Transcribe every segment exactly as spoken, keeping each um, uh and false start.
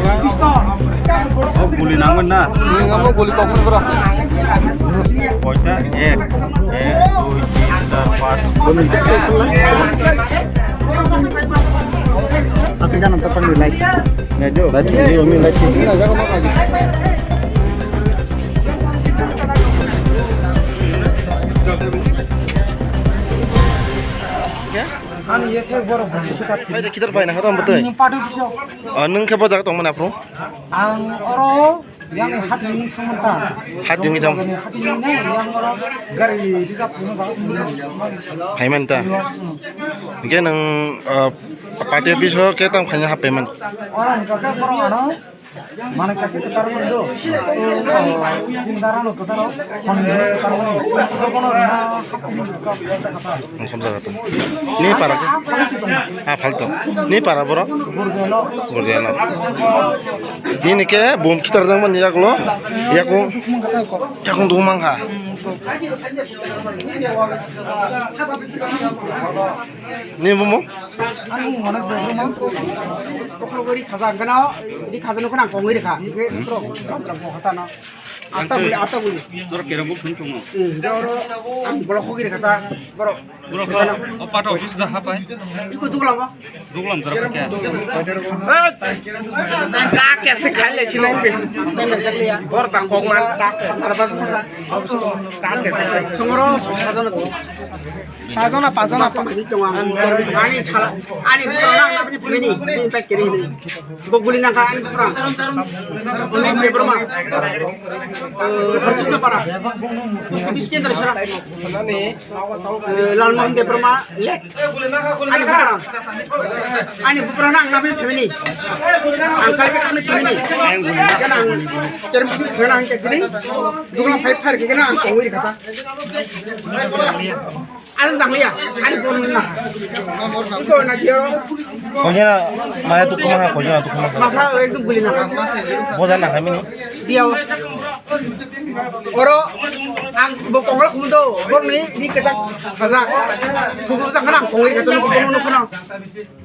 Oh, guli nangmani na? Nangmani guli kokmani bro. Koita? Ek, ek, dui, tin, char, panch. Asing kan nonton pang like. Like do. Like do. Ini umi like. Ini aja kamu lagi. Ani ye thek borok bini se kat. Hai de, kitar pai na khatam bwtwi. Nung padu biso. Ah, nung khe bo jaga tongmani aphuru? Ang oro yang hati ni thangmanta. Hati ni thang. Hati ni ne yang oro gari reserve thangma jaga tongmani. Phaimanta. Hmm. Hingke nung, ah, party office o khe tam khaina hap payment? Oro hingka khe borok ano Mane kaisa kwcharo mando. Chindara no kwcharo. Honni no kwcharo mani. Dokono rina hapni ka. Ang somjaga tong. Ni para. Ah, falto. Ni para boro? Gurgelo. Gurgelo. Nini ke bom khitar jang mani yaklo. Yakung. Yakung dugumang ha. Ni bumo? Ani mane jorma. Kokro gori khaja gana, di khaja no khana kongoi rekha. Ke kokro, kokro, kokro, hata na. Ata guli, ata guli. Tor kerong ko phun chungo. Hmm, da oro, ang bolok hogi rekha ta, borok. Borok ko, o pato office da hapai. Iko dugla ba? Duglam tor ke. Ta ke se khaile sinai be. Bor ta kok man ta ke. Arba sumala. Ta ke. Songoro, sajana. Pajona, pajona, pa- Ani sala, ani bukrang nang nabini pemeni, bini pack kiri ni. Bo guli nangka ani bukrang. Amit Debbarma. Eh, Harkisna Para. Post office kendra sara. Eh, Lalmohan Debbarma, late. Ani bukrang. Ani bukrang nang nabini pemeni. Ang kai ka kami pemeni. Kana ang kerem sini kana ang kiri. Dugla five fire kena ang kongwi kata. Ano tangliya, ani phone na. Iko na diyo. Kojana, maya tu kuma ha, kojana tu kuma ha. Masa ekdom guli na. Bojan na kami ni. Diyo. Oro, ang bo kongla khumdo, bor ni di kesak khaja. Khumdo sa kana kongri kata no kono no kono.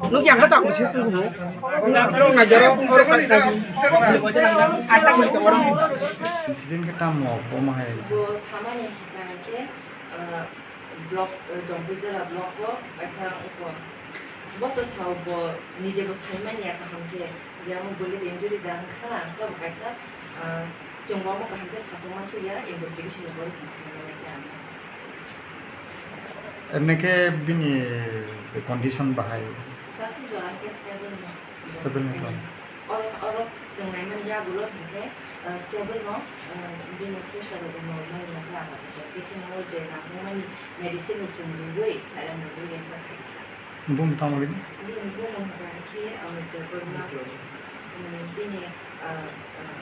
No ki ang kata ang ses no. Oro na diyo, oro kata. Ata guli to oro. Sidin ke tam mo, bo ma hai. Bo samani hikar ke, eh, Block, eh, Jompuijala block o kaisa wngkha. Bo to sao bo nije bo saimanya kaham khe, je amo bullet injury da wngkha, wngkha bo kaisa, ah, chwng bo amo kaham khe sachukma suya, investigation ni pore chwng saimanya khe amo. Emne khe bini je condition bahai? Kaisa jora khe stable no. Stable no to. Oro, oro chwng naimani yagulo hinkhe, ah, stable no, ah, bini pressure rok normal no khe, apato khe chwng o je nangmani medicine rok chwng riwi silent rogwi refer khaikha. Bumung tamo bini? Bini bumung hinkhe Amit Debbarma, um, bini, ah, ah,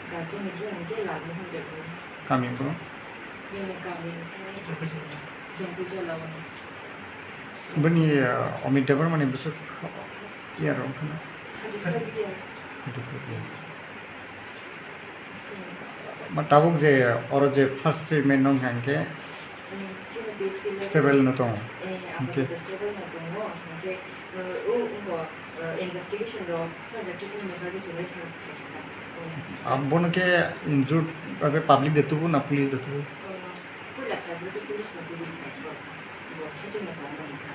guardian ni bumung khe Lalmohan Debbarma. Kami bro? Bini kami hinkhe Jompuijala o. Bini, ah, Amit Debbarma ni bwswk Year wngkha na? Thirty-five year. Thirty-five year. So, ma tabuk je oro je first treatment nong kha hinkhe mm, chini B C le stable no tongo. Eh, hinkhe apato stable no tongo. Hinkhe, eh, o, wngkha, eh, investigation rok further treatment ni bagwi chwng refer khai kha. Abono khe injured, public de tubu na police de tubu? Eh, puila khai bwlwi khe police no tubui khai bro. Bo saichung no tongmani kha.